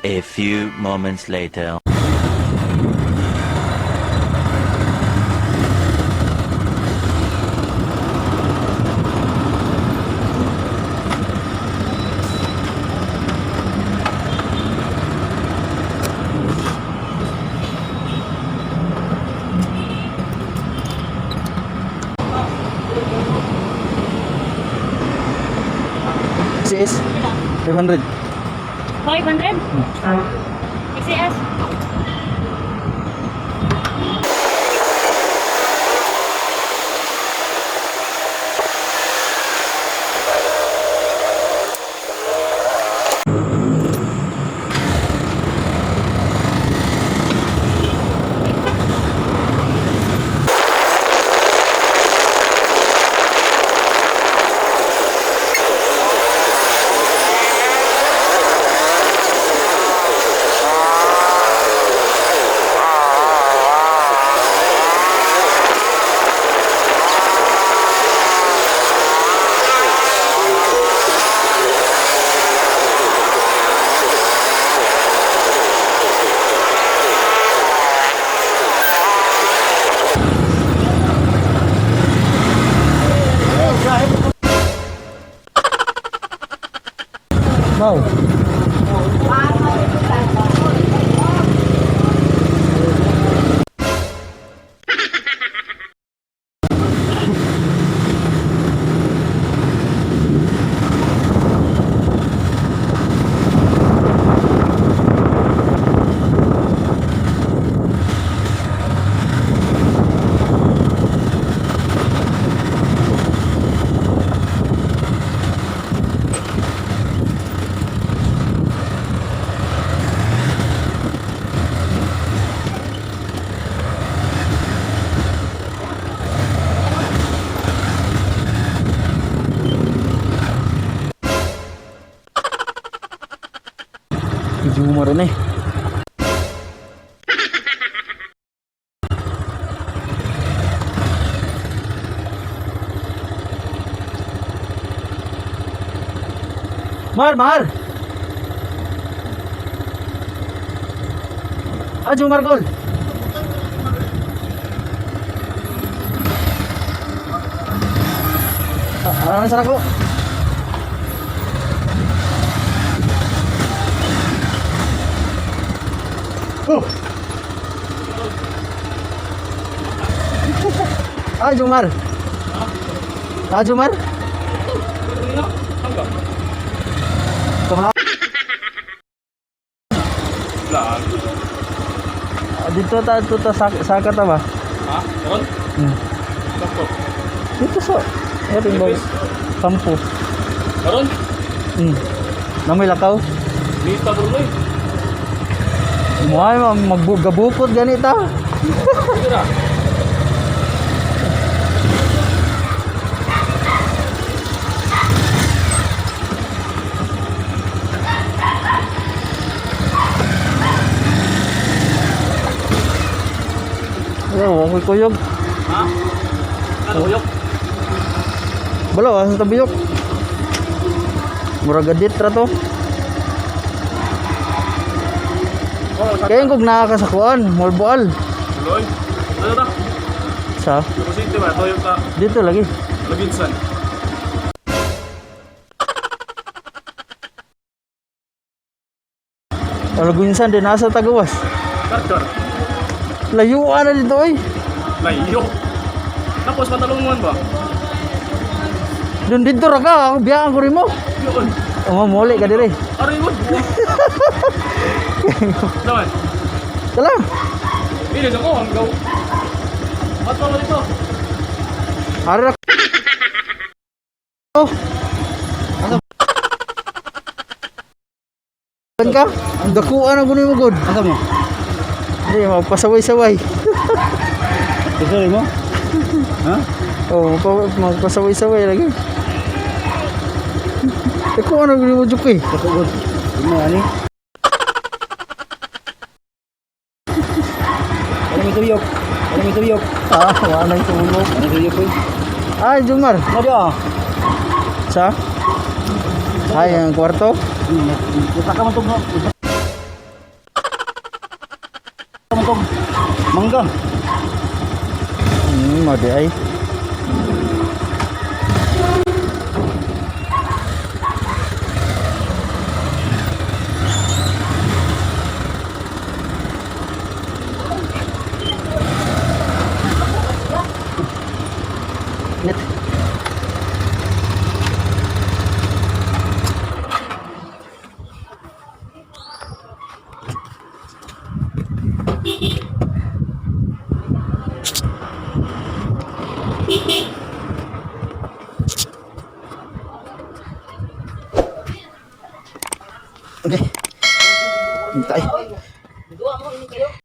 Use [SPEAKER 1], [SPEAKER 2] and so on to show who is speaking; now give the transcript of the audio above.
[SPEAKER 1] A few moments later.
[SPEAKER 2] CS 500.
[SPEAKER 3] 500? XS?
[SPEAKER 2] Wow. Medyo rin eh. Mar, Mar! Ah, Jumar Gol! Ah, ano sarap ko? Oh. Ah, Jumar. Ah, Jumar. Kama. Ah, dito ta dito ta sa saka ta ba?
[SPEAKER 4] Ha? Meron?
[SPEAKER 2] Hmm.
[SPEAKER 4] Sakto.
[SPEAKER 2] Dito sa Meron ba? Kampo.
[SPEAKER 4] Meron?
[SPEAKER 2] Namoy lakaw.
[SPEAKER 4] Lista bro eh.
[SPEAKER 2] Muhay magbugabukot ganita.
[SPEAKER 4] Dito na.
[SPEAKER 2] Ano, ako'y kuyog.
[SPEAKER 4] Ha? Ano uyok?
[SPEAKER 2] Balaw, ah, sa tabiyok. Murag gadit ra to. Kaya kung nakakasakuan, mulboal.
[SPEAKER 4] Tuloy. Ano ta?
[SPEAKER 2] Sa
[SPEAKER 4] Kusinte ba? Toyo ta.
[SPEAKER 2] dito lagi.
[SPEAKER 4] Laginsan.
[SPEAKER 2] Alagunsan din nasa Tagawas.
[SPEAKER 4] Karkar.
[SPEAKER 2] Layuan na dito oy.
[SPEAKER 4] Layo. Tapos matalungan ba?
[SPEAKER 2] Dun dito ra ka, ako biyaan ko rimo.
[SPEAKER 4] Yun.
[SPEAKER 2] Oh, muli ka dire.
[SPEAKER 4] Aray mo. Naman.
[SPEAKER 2] Tala.
[SPEAKER 4] Ini sa ko hanggaw. Ba't pa dito?
[SPEAKER 2] Ara. Oh. Ano? Kan ka? Ang dakuan ang kuno mo god.
[SPEAKER 5] Asa mo?
[SPEAKER 2] Hindi, magpasaway-saway.
[SPEAKER 5] Sorry mo? Ha?
[SPEAKER 2] Oh, magpasaway-saway lagi. Dakuan ang kuno mo juk eh.
[SPEAKER 5] Dako gud. Mo ani. Ano may tuyok? Ano may tuyok?
[SPEAKER 2] Ah, wala nang tulog.
[SPEAKER 5] Ano tuyok ko?
[SPEAKER 2] Ay, Jumar.
[SPEAKER 5] Mo di ah.
[SPEAKER 2] Sa? Ay, ang kwarto?
[SPEAKER 5] Usa ka man tugno. Ka.
[SPEAKER 2] Mo di ay. Net. Okay. Hintay.